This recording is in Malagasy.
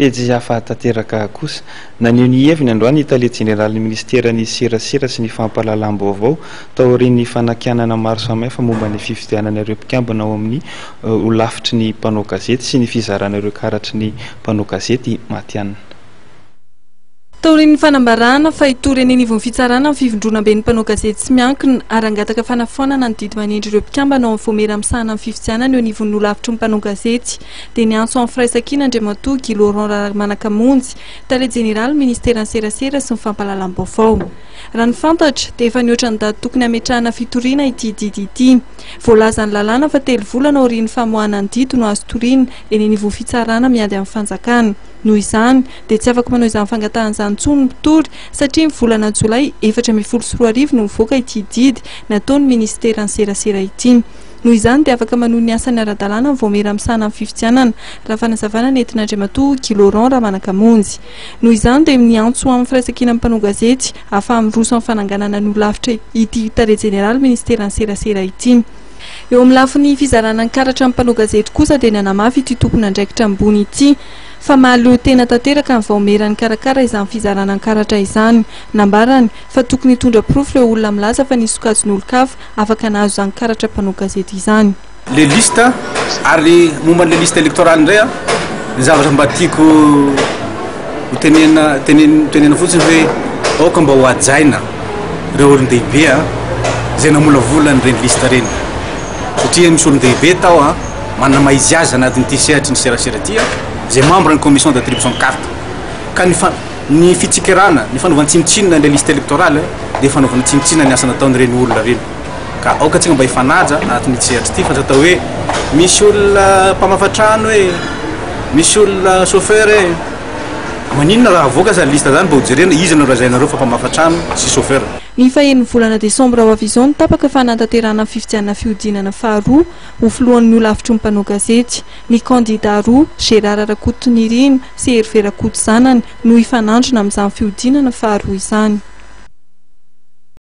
Pejy hafa tanteraka kosa. Naneho ny heviny androany ny tale jeneralin'ny minisiteran'ny serasera sy ny fampahalalam-baovao taorian'ny fanakianana maro samihafa momba ny fifidianana ireo mpikambana ao amin'ny holafitry ny mpanao gazety sy ny fizarana ireo karatry ny mpanao gazety matihanina. Taorian'ny fanambarana fa hitory eny anivon'ny fitsarana ny fivondronamben'ny mpanao gazety tsy miankina ary hangataka fanafoanana ny didy manendry ireo mpikambana ao amin'ny vaomiera misahana ny fifidianana eo anivon'ny holafitry ny mpanao gazety dia niantso amin'ny firaisankina Andriamatoa Guy Laurent Ramanakamonjy, Tale Jeneraly Ministeran'ny Serasera sy ny Fampahalalam-baovao. Raha ny fantatra dia efa nihoatra ny daty tokony hametrahana fitoriana ity didy ity. Voalazan'ny lalàna fa telo volana aorian'ny famoahana ny didy no azo toriana eny anivon'ny fitsarana miady amin'ny fanjakana. Noho izany dia tsy afaka manao izany fangatahana izany intsony ny mpitory satria ny volana jolay 2014 no nivoaka ity didy nataon'ny Ministeran'ny Serasera ity. Noho izany dia afaka manohy ny asany ara-dalàna ny vaomiera misahana ny fifidianana, raha fanazavana nentin'Andriamatoa Guy Laurent Ramanakamonjy. Noho izany dia miantso ho amin'ny firaisankinan'ny mpanao gazety ahafaha-miroso amin'ny fananganana ny holafitra ity tale jeneraly minisiteran'ny serasera ity. Eo amin'ny lafiny fizarana ny karatra amin'ny mpanao gazety kosa dia nanamafy ity tompon'andraikitra ambony ity fa mahaleo tena tanteraka ny vaomiera nikarakara izany fizarana ny karatra izany. Nambarany fa tokony hitondra porofo ireo olona milaza fa nisy sokajin'olon-kafa afaka nahazo izany karatra mpanao gazety izany. Le liste ary momba an'le liste électorale indray a, ny zavatra mba tiako ho tenenina tenenina tenenina fotsiny hoe aoka mba ho hajaina ireo olon-dehibe a izay namolavola an'ireny liste ireny satria misy olon-dehibe tao a manana maha izy azy anatin'ity sehatry ny serasera ity a izay membre ny commission d'attribution de carte ka ny fa ny fitsikerana ny fanaovana tsinontsinona ilay liste électorale dia fanaovana tsinontsinona ny asa nataon'ireny olona ireny ka aoka antsika mba hifanaja anatin'ity sehatra ity fa tsy atao hoe misy olona mpamafa trano e, misy olona chauffeur e, maninona raha avoaka zany liste zany mba hojerena iza no lazainareo fa mpamafa trano sy chauffeur. Ny fahenin'ny volana desambra ho avy izao no tapaka fa hanatanterahana ny fifidianana fihodinana faharoa ho filohan'ny holafitry ny mpanao gazety. Ny kandida roa, Gérard Rakotonirina sy Hervé Rakotozanany no hifanandrina amin'izany fihodinana faharoa izany.